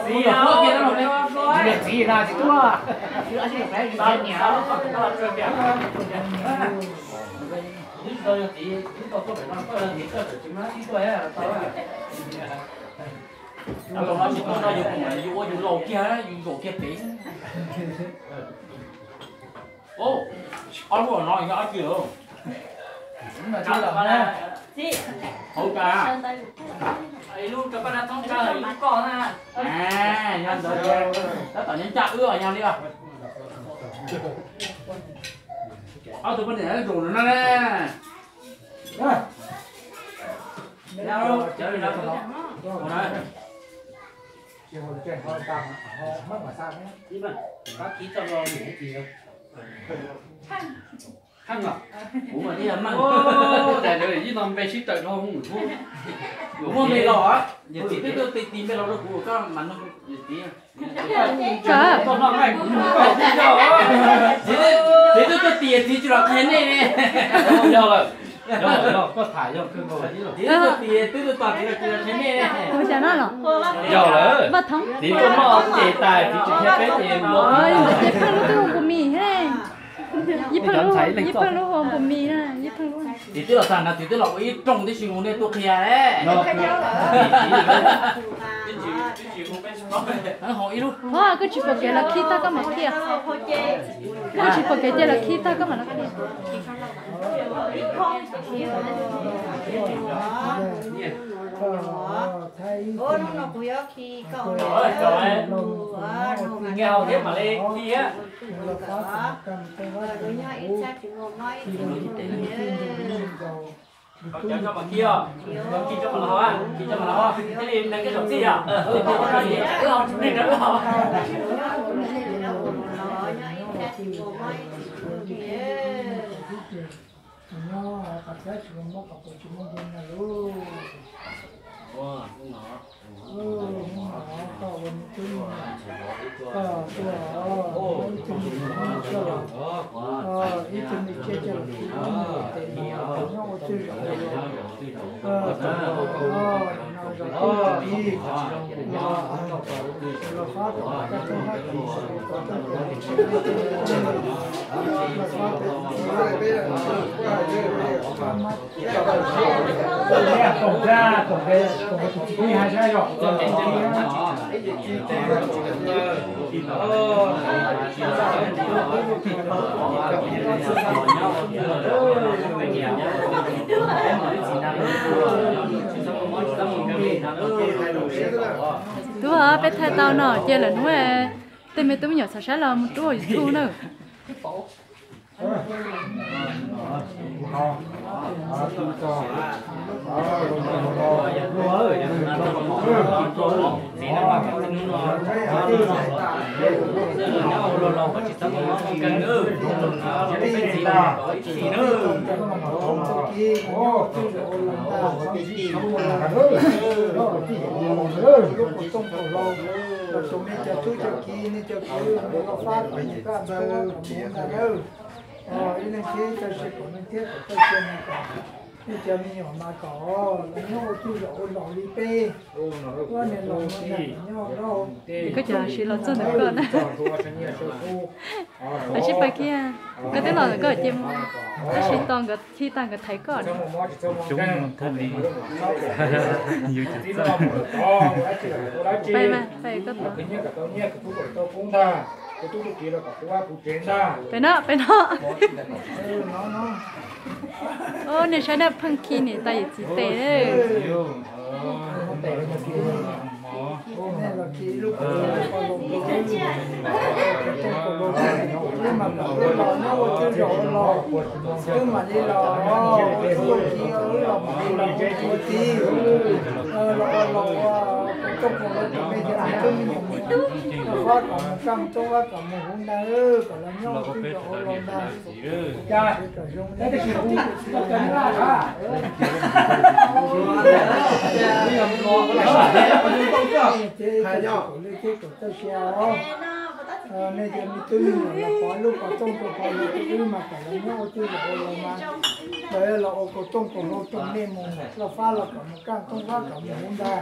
Txiv, txiv na, txiv tuaj. Yus ua yus laus kiag, yus zaum kiag pem. Ob lub no yog dab tsi lawm? Hauv cas? Ib lub rau koj na, thoob tsawg ib lub koj na. Yog ntawd tab tom nyob ncaj wb os, yog li os. Ob tug poj niam zaum no na. Ib no npe sib tawm dhau mus. Muaj npe los, yog txiv twb tuaj ti npe los rau kuv, koj mas nug yog txiv. Txiv twb tuaj tias txiv tsis los qhia nej ne. Yog lawm, yog lawm, koj tham yog kawg nkaus. Txiv twb tuaj tias twb tuaj tos txiv los tsis los qhia nej ne. Yog lawm, txiv tuaj noj ces tas, txiv tsis qhia peb ces mus. Ib pheej lub twb hu pus mis he. Ib pheej lub, ib pheej lub hu pus mis na, ib pheej lub. Txiv twb los tag no, txiv twb los ua ib rooj tib si mus nej tuaj qhia. Ho ib lub. Ho koj tsis pom kev los khi tag koj mam qhia. Koj tsis pom kev ces los khi tag koj mam los qhia. Hnub no kuv yuav khi koj ua, hnub no thiab mam li khi. Kuv nyob ib txhab tsis muaj mob ib txhab tsis muaj nyiaj. Cov cov mas khi os, khi cov mas los, khi cov mas los, thiaj li nees koj zaum txij os. Wb ho tsis neeg rau wb ho. Tub, peb thaij tau no ces lwm hnub tej me tub me nyuam xav saib los mus rub hauv YouTube na. Ib leeg thiab cov sia kom leej thiab kom txoj sia no kom nej cov me nyuam mas kom los nyob ua tsuj zom ua laus li peb. Ua niam laus nyob rau koj cov siv los txog ntawm koj na. Los sib pab kiag, koj twb los ntawm koj ces mus, tab sis tau nkawd khi tag nkawd thaiv koj. Peb mas, peb koj tau. Peb no, peb no. Nej saib na, pheej khi niam tais yawm txiv tes. Nej cov me tub me nyuam los pov lub pov tooj rau pov hluas rau wb mas kom lawv nyob ua tsuj zom ua laus mas, lawv los ua kaus tooj kaus hlau rau nej mus, loj fab los kom mus kaj tooj fab kom mus huv ntag.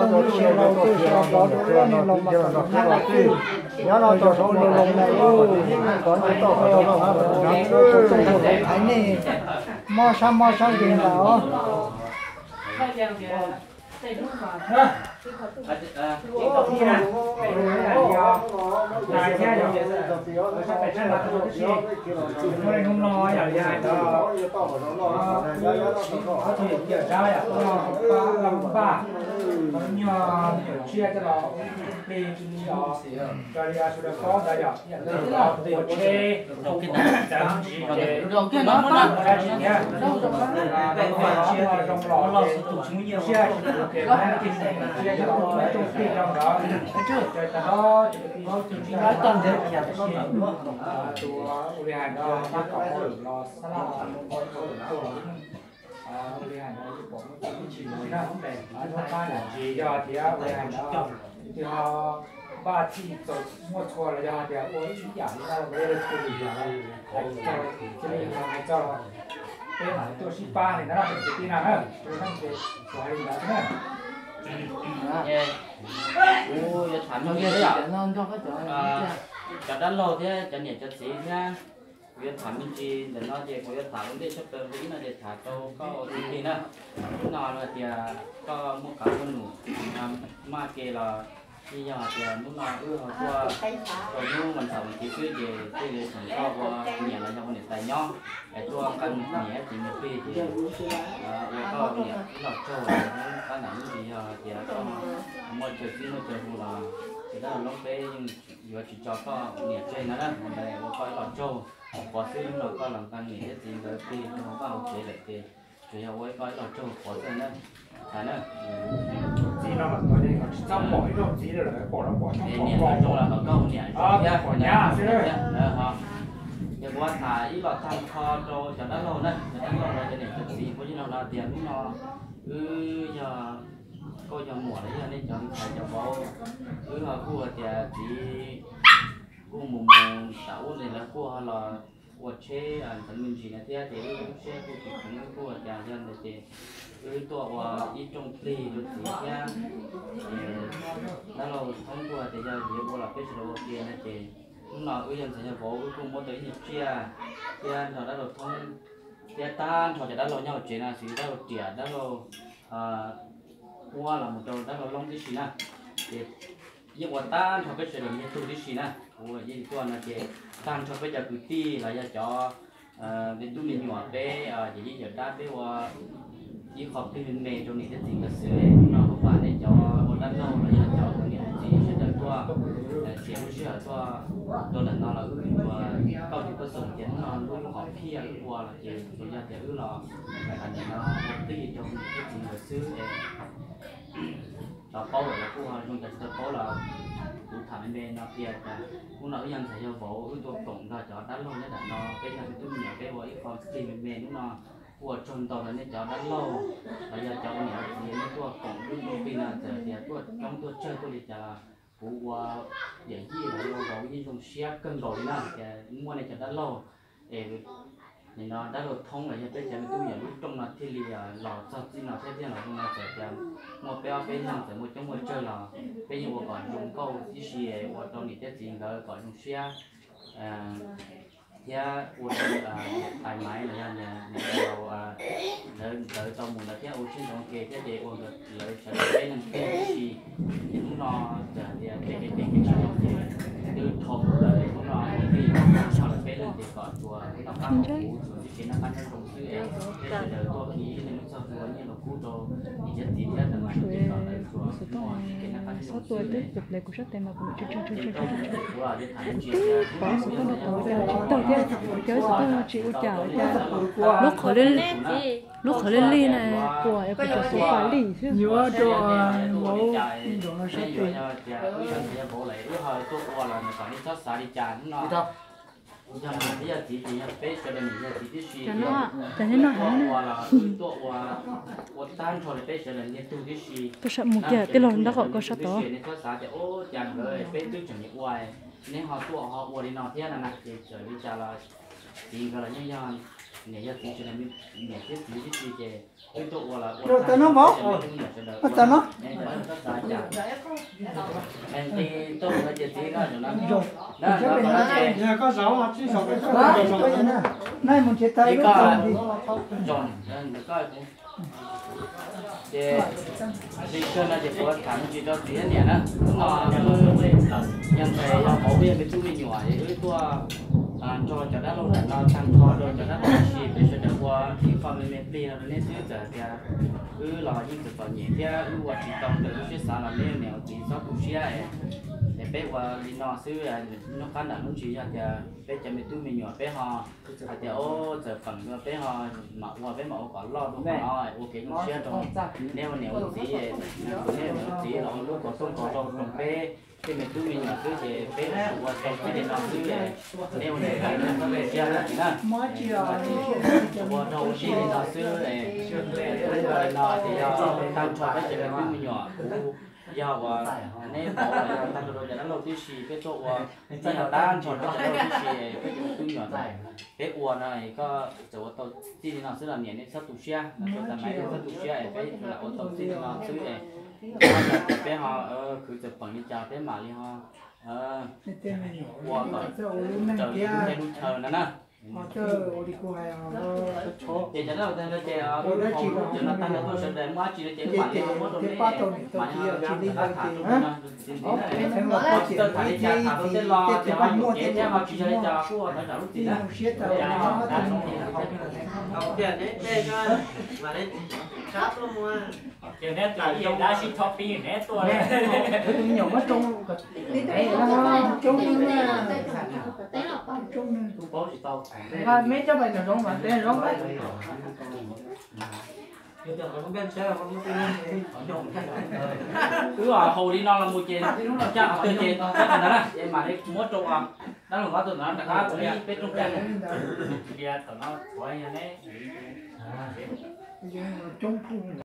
tooj lub tsheb los tuaj tsis los rov rau lub niag los mas kom nyob no tau saum no los mas ub, kom nyob tau qhov no los mas kom nyob tau qhov no los thaiv nej mob sab mob sab nkeeg ntawd os. Ua li hais ntawd, ua li hais ntawd, tus pab yam tsis yog tias ua li hais ntawd, tus twg ho npaj txhij txaus muaj txhua los yog hais tias ua ib yam li no los ua li tus yam, cia li hais txog peb mam tuaj sib pab li ntawd na kwv tij na, ua li ntawd xwb na. Kuv yuav tham me ntsis thiab yom, cov dab laug thiab cov niam cov txiv thiab, kuv yuav tham me ntsis ntawm no ces kuv yuav tham ua ntej tshaj plaws li ib no ces tham rau koj ua tus plig na. Hnub no hais tias koj muaj qab muaj num maj ke los yeej yog hais tias hnub no wb ho tuaj rau hnub vas xaum vas thiv xwb ces thiaj li tseem koj ua niam los yog ua niam tais nyob es tuaj nqa niam txiv me plig ces ua koj niam ib los tsaug, qab ntam hnub ntsis yog hais tias koj muaj chaw txib muaj chaw hu los ces dab laug Loob peb yeej yuav tsis tso koj niam tseg no na, ua koj ib los tsaug. Qhov xwb hnub no koj los nqa niam thiab txiv nkawd plig rau hauv vaj hauv tsev lawm ces tsuas yog ua ib koj ib los tsaug qhov xwb na. Txiv no mas tsis txhob pom ib zaug txiv lawm, pom los pom es niam los zoo los kom koj ua niam zoo thiab pom nyab xwb. Ces kuv tham ib los tag nrho rau cov dab laug na, cov dab laug los cov niam cov txiv, kuv yeej los hais tias hnub no wb yog nkauj yog muam los yog nej cov ntxhais cov vauv, wb ho kuj hais tias txiv kuj mus mus tam ub ne lawv kuj ho los ua tsheb ntxeev me ntsis na thiab ces wb lub siab kuj tsis khoom, wb kuj hais tias yog ntawd ces wb tuaj ua ib rooj plig rau txiv thiab. Dab laug Thoob kuj hais tias yog txiv ua los peb sawv daws ua ke na ces hnub no wb yog ntxhais yog vauv wb kuj muab tau ib nyuag tsiaj thiab nrog dab laug Thoob thiab tag nrho cov dab laug nyob hauv tsev no xws li dab laug Riam, dab laug Huab los mus rau dab laug Loob tib si na, ces yeej ua tag nrho peb sawv daws me tug tib si na. Kuv yeej tuaj no ces tag nrho peb cov kwv tij los yog cov me tub me nyuam peb yawm yij yawm dab peb ua ib qho plig me me rau niam thiab txiv nkawd xwb no. Kuv vam nej cov ua dab laug los yog cov ua niam ua txiv sawv daws tuaj txiav lub sij hawm tuaj rau ntawm no los wb tsuas kauj tsis tuaj xaus tias hnub no lub hom phiaj wb ua los ces tsuas yog tias wb los ntawm no ua plig rau niam thiab txiv nkawd xwb es Cov paub lawm los kuj ho zoo, cov tsis tau paub los kuv tham me me no tias hnub no wb yog ntxhais yog vauv wb tuaj koom nrog cov dab laug nyob nram no, peb yog me tub me nyuam peb ua ib qho plig me me hnub no. Kuj ua tsaug ntau rau nej cov dab laug los yog cov ua niam ua txiv nej tuaj koom wb ua plig no, txawm tias tuaj coob tuaj tsawg tuaj li cas los kuv ua yawm yij los ua vauv yeej zoo siab kawg nkaus li na, tias muaj nej cov dab laug es nim no dab laug Thoob los yog peb cov me tub me nyuam lub rooj no thiaj li los txog txij no thiab thiaj los zoo no. Txawm tias muaj peb ob peb leeg txawm muaj coob muaj tsawg los peb yeej ua kom zoo nkauj tib si, ua rau niam thiab txiv nkawd kom zoo siab thiab ua rau tais Maiv los yog niam ntawd tau mus ntawd thiab ua siab ntsoov ke thiab ces ua lawv sawv daws peb leeg plig tib si. Ces hnub no txawm hais tias kev kev kev tsis zoo ces twb dhau mus lawm, hnub no ua plig tag nrho lawv peb leeg ces kom tsuas noj qab nyob zoo, tsuas sib kev noj qab nyob zoo xwb es peb sawv daws tuaj khi ib leeg lub txoj hlua nyiaj los kub rau niam thiab txiv thiab tais Maiv ces kom lawv tsuas muaj sib kev noj qab nyob zoo xwb es kuv los tham me ntsis tias hnub no yog hnub tsis tau thiab cov lub qhov lub qhov li li na, kuv tsuas xav li xwb. Yuav rau vauv, peb yuav yog tias wb yog ntxhais yog vauv lawm wb ho tuaj ua los nws kom nej txhob xav li cas hnub no. Yog niam thiab yog txiv ces yog peb sawv daws niam yog txiv tib si, tuaj ua los wb tuaj ua, ua tag nrho li peb sawv daws niag tug tib si. Mus kiag tij laug ntab kom koj sab tod. Nej txhob xav tias ub cas nkawd peb twb tseem ua, neb ho tuaj ho ua li no thiab na na, ces txawm li cas los txiv nkawd los yeej yog niam yog txiv sawv daws, niam thiab txiv tib si ces wb tuaj ua los ua tag nrho peb sawv daws ua, txhob xav cas. Nqi tuaj mus no ces txiv no, txiv ko, ces li kawg no ces kuv tham me ntsis rau txiv thiab niam na. Hnub no yog ntxhais yog vauv, yog me tub me nyuam es wb tuaj nrog cov dab laug nram no tag nrho rau cov dab laug tib si, peb sawv daws ua ib qho me me plig no rau neb xwb. Txawm tias wb los yeej txom txom nyem thiab wb ua tsis tau raws lub siab xav los neb niam txiv txhob tu siab es peb ua li no xwb. Noj qab nram no tsis yog tias peb cov me tub me nyuam peb ho hais tias ub txawm feem peb ho mam ua, peb mam ua kom loj dua qhov no, ua kev zoo siab rau neb ua niam ua txiv, neb ua niam ua txiv los ua lub kaus tooj kaus hlau rau peb Tej me tub me nyuam xwb ces peb ua tau txij li no xwb es, neb ua li no xwb na. Ua rau ua txij li no xwb es, ua li no ces yog tag nrho peb cov me tub me nyuam kuv, yog uas neb pom los yog tag nrho rau cov dab laug tib si peb tuaj ua, neb yog tag nrho rau cov dab laug tib si peb cov me tub me nyuam ntawd. Peb ua no es koj txawm ua tau txij li no xwb los niam nej txhob tu siab, no rau tas maiv nej txhob tu siab es peb lam ua tau txij li no xwb es, peb ho khwv txawm peem li cas peb mam li ho ua kom raws li lub teb lub chaw no na. Ces cov dab laug tag nrho ces lub haus lub cawm no tag nrho tuaj sawv daws muaj dab tsi no ces wb mam li ho muab rau neb, mam li ho rov qab tham rau nws no. Tsis txawj tham li cas tham rau tej lo ces ho yuam kev thiab ho tsis yog li cas los kuj thov zam lub txim na. Ces neb tej ko mam li sab tuaj mus. Ces neb txawm ib dab sib tho pib neb tuaj. Tus me nyuam muab rau, coob, coob, nqa meb coj pais nram zoov mas peb zoov. Wb haus li no los mus ces caj qhov twg ces txog qhov ntawd na ces mam li muab rau dab laug Vab tus ntawd rov qab peb rooj cai. Tias thaum no tshuav yog neb.